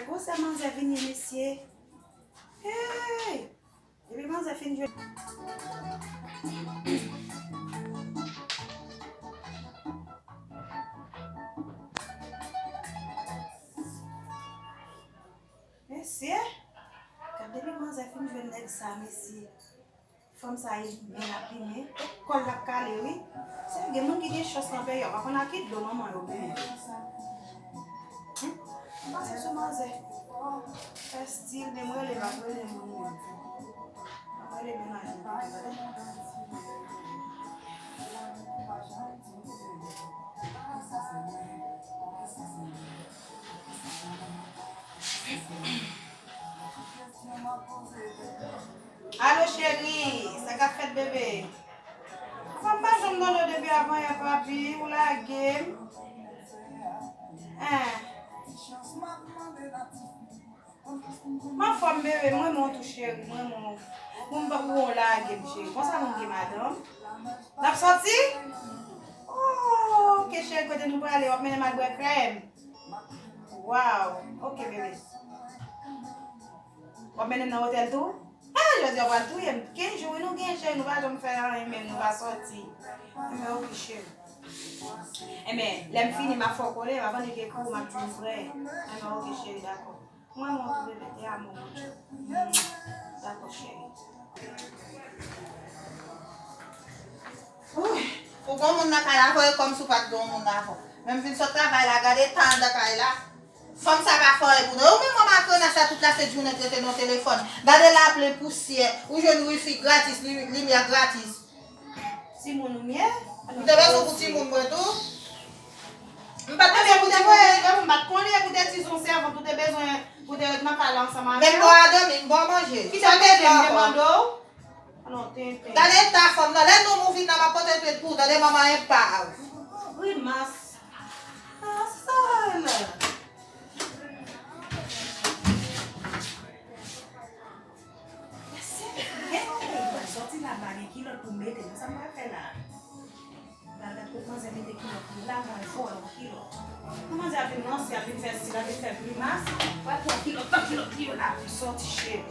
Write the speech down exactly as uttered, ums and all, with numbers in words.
Gwosè manzè vin ye, mesye. Hey! Depi manzè fin jwe. Mesye, gad depi manzè fin jwenn nèg sa, mesye. Fanm sa limen, l ap limen. Kò l t ap kale, wi. Se gen moun ki gen chans nan peyi a, w pa konn ak ki dlo manman yo byen. Hmm? M pase sou manzè. Fè stil, men m rele, m ap rele moun yo. M ap rele mennaj mwen pito, tande. Alo, cheri, sa k ap fèt, bebe? Fanm pa janm tande w depi avanyè, papi, ou lage m. Hein. M anfòm, bebe, m renmen w tou, cheri, m renmen w. Moun pa pou w lage m, cheri. Konsa moun gen madanm. N ap sòti? Oh, ok, cheri, kote nou prale? W ap mennen m al bwè krèm? Waw, ok, bebe. W ap mennen m nan otèl tou? Ah, jodi a w pral touye m. Kenz jou, wi, nou gen, cheri, nou pa janm fè anyen menm, nou pa sòti. Enben, ok, cheri. Enben, lè m fini, m ap fè w konnen, m ap annik ekri w, m ap di w vrè. Enben, ok, cheri, dakò. Mwen, mwen, tou bebe, te amo mucho. Dakò, cheri. Ou gon moun nan kay la, voye kòmsi w pa t gon moun nan ankò. Men m vin sot travay la, gade tan anndan kay la. Fanm sa pa fè anyen pou nou. Ou menm, manman Akrenas la, tout la se jounen t rete nan telefòn. Gade la plen pousyè. Ou jwenn wifi gratis, li- limyè gratis. Timoun ou m ye? M te bezwen pou timoun mwen tou. M pa t bezwen pou timoun mwen. M pa t konnen pou te tizon sèvant ou te bezwen pou te ret nan kay la ansanm avè w. Menm ba w a dòmi, m ba w manje. Ki sa m te fè ankò? Gade eta fanm nan. Lè nou move in la, m ap pote plent pou ou, tande manman enpav. Grimas. Ah, se sa w la. Mesye, hey, mwen sòti la, m pa gen kilòt pou m mete, men sa m pral fè la? Gad, gad kot manzè mete kilòt li la, m pral voye yon kilòt. Pou manzè ap vin ranse, ap vin fè stil, ap vin fè grimas, m pral pran kilòt, pran kilòt li yo la pou sòti, cheri.